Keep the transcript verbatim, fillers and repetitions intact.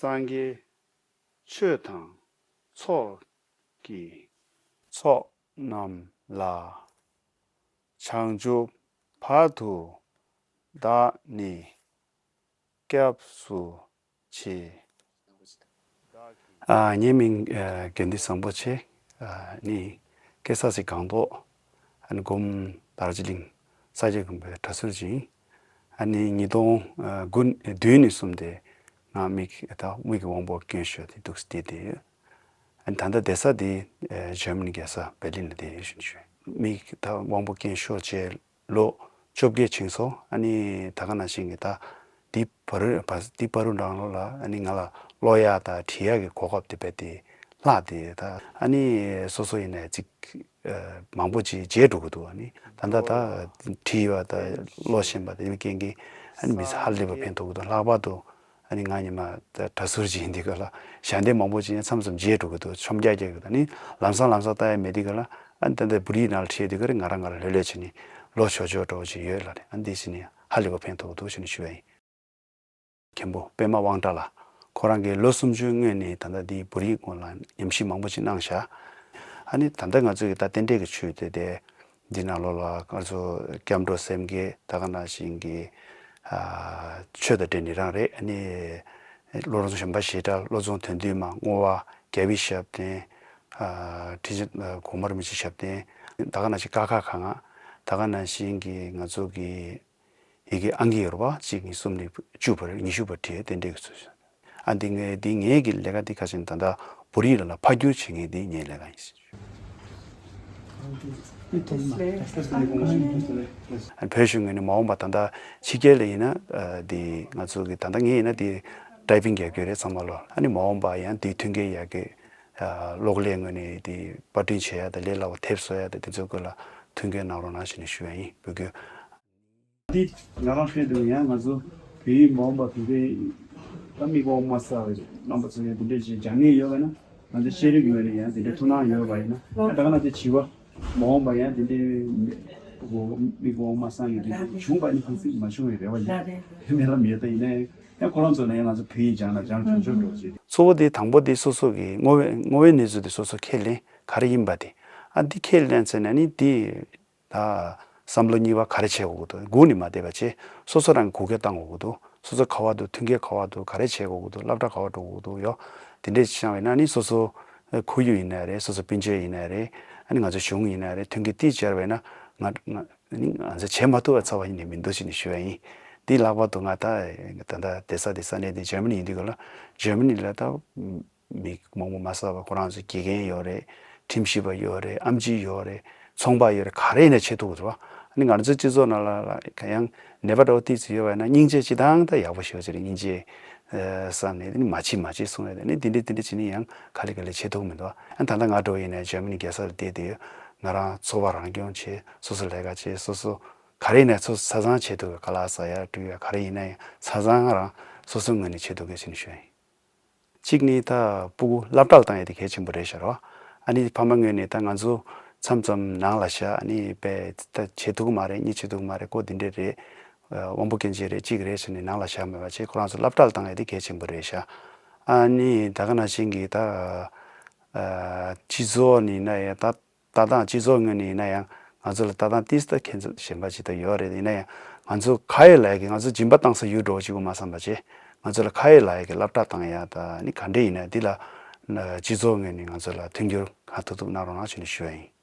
སངས་རྒྱས་ཆོས་དང་ཚོགས་ཀྱི་ཚོགས་རྣམས་ལ། བྱང་ཆུབ་བར་དུ་བདག་ནི་སྐྱབས་སུ་མཆི། ཨ། ངའི་མིང་ཨ་དགེ་འདུན་བཟང་པོ་ཆེ། ཨ་ནི་སྐྱེས་ས་སི་སྒང་ཏོག་ཨ་ནི་སྒོམ་དར་ཇི་ལིང་ས་སྐྱ་དགོན་པའི་གྲྭ་ཟུར་ཅིག་ཡིན། ཨ་ནི་ཉིས་སྟོང་དགུ་བདུན་ནས་བཟུང་སྟེ་ང་མིག་ད་མིག་གི་དབང་པོ་སྐྱོན་ཤོར་ཏེ་འདུག་སེ་བསྡད་ཡོད། ཨ་ནི་ད་ལྟ་བསྡད་ས་དེ་ཨ་འཇར་མ་ནི་རྒྱལ་ས་བེར་ལིན་ལ་བསྡད་ཡོད་ཞུ་ཞུ། མིག་ད་དབང་པོ་སྐྱོན་ཤོར་བྱས་ལོ་བཅོ་བརྒྱད་ཕྱིན་སོང་། ཨ་ནི་ད་ག་ནང་བཞིན་གྱི་ད་འདི་བར་བར་འདི་བར་དུ་རང་ལོ་ལ་ཨ་ནི་ང་ལ་ཀློག་ཡག་དང་བྲིས་ཡག་གི་གོ་སྐབས་དེ་རྦད་དེ་ལྷག་སྟེ། ད་ཨ་ནི་སོ་སོ་ཡིན་ནའི་ཅིག་ཨ་མང་པོ་ཅིག་བརྗེད་འགྲོ་གི་འདུག་ཨ་ནི་ད་ལྟ་ད་བྲིས་པ་དང་ཀློག་ཤེས་པ་དེ་ནི་རྐྱེན་གྱིས་ཨ་ནི་མི་ཚེ་ཧ་ལས་པ་ཕན་ཐོགས་ཀྱི་འདུག་ལྷག་པར་དུ་ཨ་ནི་ང་ཉི་མ་ད་གྲྭ་ཟུར་ཅིག་ཡིན་དུས་ག་ལ་ཞལ་འདེབས་མང་པོ་ཅིག་མཚམས་མཚམས་བརྗེད་འགྲོ་གི་འདུག་ཆོམ་རྒྱག་རྒྱག་གི་འདུག་ཨ་ནི་ལམ་སང་ལམ་སང་ལྟ་ཡ་མེད་དུས་ག་ལ་ཨ་ནི་ད་ལྟ་བོད་ཡིག་ནང་ལ་བྲིས་དུས་ག་རེ་ང་རང་ང་རང་ལྷོད་ལྷོད་བྱས་ནས་ཀློག་ཆོག་ཆོག་འདྲ་བོ་ཅིག་ཡོད་ལ་རེད། ཨ་ནི་འདི་བྱས་ནས་ཧ་ལས་པ་ཕན་ཐོགས་འདུག་ཞེས་ནས་ཞུ་བ་ཡིན། མཁན་པོ་པད་མ་དབང་གྲགས་ལགས་ཁོ་རང་གིས་ལོ་སུམ་ཅུའི་སྔོན་ནས་ད་ལྟ་འདི་བོད་ཡིག་སྐོར་ལ་ཉམས་ཞིབ་མང་པོ་ཅིག་གནང་བཞག་ཨ་ནི་ད་ལྟ་ང་ཚོ་གི་ད་རྟེན་འབྲེལ་གྱི་ཆོས་དེ་དེ་འདི་ནང་ལོགས་ལ་ང་ཚོ་སྐྱབས་འགྲོ་སེམས་བསྐྱེད་ད་ག་ནང་བཞིན་གྱི་ཨ་ཆོས་དང་འབྲེལ་ནས་རང་རེད། ཨ་ནི་བློ་བཟང་ཆོས་འཕེལ་བཞད་སྒྲ་བློ་བཟང་དོན་འདུས་མ་བསྔོ་བ་རྒྱལ་བའི་ཞབས་བརྟན་ཨ་ཁྲི་ཆེན་གོང་མ་རིན་པོ་ཆེའི་ཞབས་བརྟན་ད་ག་ནང་བཞིན་ཀ་ཁ་ག་ང་ད་ག་ནང་བཞིན་གྱི་ང་ཚོ་གི་ཡི་གེ་ཨང་ཀི་ཡོད་རེད་པ། གཅིག་གཉིས་གསུམ་ནས་བཅུ་བར་ཉི་ཤུ་བར་བྲིས་ཏེ་འབྲི་གི་ཚུལ། ཨ་འདི་ངའི་འདི་ངའི་གི་ལས་ཀ་འདི་ཁ་ཅིག་ད་ལྟ་བོད་ཡིག་ལ་ལ་ཕབ་བསྒྱུར་བྱེད་མཁན་འདི་ངའི་ལས་ཀ་ཡིན། ཨ་བོད་གཞུང་ངོས་ནས་མ་འོངས་པ་ད་ལྟ་ཕྱི་རྒྱལ་ལ་ཡིན་ན་ཨ་འདི་ང་ཚོ་གི་ད་ལྟ་ངས་ཡིན་ན་འདི་ཊའི་པིང་རྒྱག་རྒྱུ་རེད་ཚང་མ་ལོ། ཨ་ནི་མ་འོངས་པ་ཡང་འདི་མཐུན་རྐྱེན་ཡག་གི་ཨ་གློག་ཀླད་ངོས་ནས་འདི་པར་སྐྲུན་བྱེད་ཡ་དང་ལས་སླ་བ་དེབ་བཟོ་ཡ་དང་དེ་ཚོའི་སྐོར་ལ་མཐུན་རྐྱེན་གནང་རོགས་གནང་ཞེས་ནས་ཞུ་ཡ་ཡིན། བོད་བརྒྱུད། འདི་ང་རང་ཤེས་འདུག་ཡང་ང་ཚོ་བོད་ཡིག་མ་འོངས་པ་དེ་འདྲའི་ད་མིག་དབང་མ་གསལ་བའི་རྣམ་པ་ཚོ་ཡང་དེ་འདྲས་ཅིག་སྦྱང་ངེས་ཡོད་པ་ན་ང་ཚོ་ཤེས་རིག་ངོས་ནས་ཡང་དེ་འདྲའི་ཐུགས་སྣང་ཡོད་པ་ཡིན་ན་ད་ད་ག་ན་དེ་བྱིས་པ་མ་འོངས་པ་ཡང་དེ་འདྲའི་མིག་དབང་མ་གསལ་ཡོད་དུས་བྱུང་པ་ནི་ཕན་ཚུན་མ་བྱུང་བའི་རེ་བ་ཡིན། དེ་མེད་ལ་མེད་ད་ཡིན་ན་ཡང་ཁོ་རང་ཚོ་ལ་ཡང་ང་ཚོ་བོད་ཡིག་སྦྱང་ན་སྦྱང་གྲོན་ཆོག་འགྲོ་ཅེས། གཙོ་བོ་དེ་དང་པོ་དེ་སོ་སོ་གི་བསྔོ་བའི་བསྔོ་བའི་གནས་ཚུལ་དེ་སོ་སོ་ཁས་ལེན་ག་རེ་ཡིན་པ་དེ་ཨ་འདི་ཁས་ལེན་ཚེ་ན་ནི་དེ། ད་བསམ་བློ་གཉིས་པ་ག་རེ་བྱེད་དགོས་ཀྱི་འདུག་སྒུག་ནས་མ་བསྡད་པ་བྱས་སོ་སོ་རང་གི་གུ་གེ་བཏང་དགོས་ཀྱི་འདུག་སོ་སོ་ག་བ་འདུག་མཐུན་རྐྱེན་ག་བ་འདུག་ག་རེ་བྱེད་དགོས་ཀྱི་འདུག་སློབ་གྲྭ་ག་བ་འགྲོ་དགོས་ཀྱི་འདུག་ཡོ། དེ་འདྲས་བྱས་པ་ཡིན་ན་ནི་སོ་སོ་ཁོར་ཡུག་ཡིན་ན་རེད། སོ་སོ་སྤུན་མཆེད་ཡིན་ན་རེད། ཨ་ནི་ང་ཚོ་གཞུང་ཡིན་ན་རེད། མཐུན་རྐྱེན་ཏིས་སྦྱར་བས་ན་ང་ང་ནི་ང་ཚོ་བྱེད་མ་ཐུབ་པ་ཚ་བ་ཡིན་ནི་མི་འདུག་ཅེས་ནི་ཞུ་བ་ཡིན། དེ་ལྷག་པར་དུ་ང་ད་ད་ལྟ་བསྡད་ས་དེ་ས་གནས་དེ་འཇར་མ་ནི་ཡིན་དུས་ག་ལ་འཇར་མ་ནི་ལ་ད། མི་མང་པོ་མ་བསགས་པ་ཁོ་རང་ཚོ་དགེ་རྒན་ཡོད་རེད། ཁྲིམས་ཞིབ་པ་ཡོད་རེད། ཨེམ་ཆི་ཡོད་རེད། ཚོང་པ་ཡོད་རེད། ག་རེ་ཡིན་ན་བྱེད་ཐུབ་ཀྱི་འདུག་ཨ་ནི་ང་ཚོའི་སྤྱི་ཚོགས་ནང་ལ་ལ་ཡང་ནད་པ་འདྲ་བོ་ཏོག་ཙམ་ཡོད་པ་ཡིན་ན་སྙིང་རྗེ་སྤྱི་བཏང་ད་ཡག་པོ་ཞེ་པོ་ཅིག་རེད། སྙིང་རྗེ་བསམ་ནས་ནི་མ་བྱེད་མ་བྱེད་གསུང་ཡ་དེ་ནི་འདི་འདྲ་འདི་འདྲ་བྱེད་ནི་ཡང་ག་ལེ་ག་ལེ་བྱེད་ཐུབ་མི་འདུག་ཨ་ནི་ད་ལྟ་ང་འདྲ་བོ་ཡིན་ན་འཇར་མ་ནི་རྒྱལ་ས་ལ་བསྡད་དེ་ང་རང་འཚོ་བ་རང་སྐྱོང་བྱེད། སོ་སོ་ལས་ཀ་བྱེད། སོ་སོ་ག་རེ་ཡིན་ན་ཚོ་ཆ་ཚང་བྱེད་ཐུབ་ཀྱི། ཁ་ལག་ཟ་ཡ་འགྲུལ་ཡ་ག་རེ་ཡིན་ན་ཡང་ཆ་ཚང་ང་རང་སོ་སོའི་ངོས་ནས་བྱེད་ཐུབ་ཀྱི་ཟེར་ནས་ཞུ་ཡ་ཡིན། གཅིག་ནི་ད་སྤུ་གུ་སློབ་གྲྭ་ལ་བཏང་ཡས་དེ་གལ་ཆེན་པོ་རེད་ཤག་རོ། ཨ་ནི་ཕ་མ་ངོས་ནས་ད་ང་ཚོ་མཚམས་མཚམས་ནང་ལ་བཞག་ཨ་ནི་དཔེ་ད་བྱེད་ཐུབ་ཀྱི་མ་རེད། གཉིད་ཆེ་ཐུབ་ཀྱི་མ་རེད། ཀོ་འདི་འདྲས་རེད། དབང་པོ་སྐྱོན་ཅན་རེད། གཅིག་རེད་ཟེར་ནས་ནང་ལ་བཞག་མེད་པ་བྱས་ཁོ་རང་ཚོ་སློབ་གྲྭ་ལ་བཏང་ཡས་དེ་གལ་ཆེན་པོ་རེད་ཤག་ཨ་ནི་ད་ག་ནང་བཞིན་གྱི་ད་སྤྱི་ཚོགས་ནི་ན་ཡ་ད། ལྟ་སྟངས་སྤྱི་ཚོགས་ངོས་ནས་ཡིན་ན་ཡང་ང་ཚོ་ལ་ལྟ་སྟངས་ཏིས་ད་ཁྱད་མཚར་གཞན་པ་ཅིག་ད་ཡོད་རེད། ཡིན་ན་ཡང་ང་ཚོ་ཁ་ཡོད་ལག་ཡོད་ཀྱི་ང་ཚོ་སྦྱིན་པ་བཏང་ས་ཡོད་འགྲོ་ཅིག་གོ་མ་བསམ་པ་བྱས་ང་ཚོ་ལ་ཁ་ཡོད་ལག་ཡོད་ཀྱི་སློབ་གྲྭ་བཏང་ཡ་ད་ནི་ག་འདྲས་ཡིན་ན་འདི་ལ་སྤྱི་ཚོགས་ངོས་ནས་ང་ཚོ་ལ་མཐུན་འགྱུར་གང་ཐུབ་ཐུབ་གནང་རོགས་གནང་ཞུ་ནས་ཞུ་ཡ་ཡིན།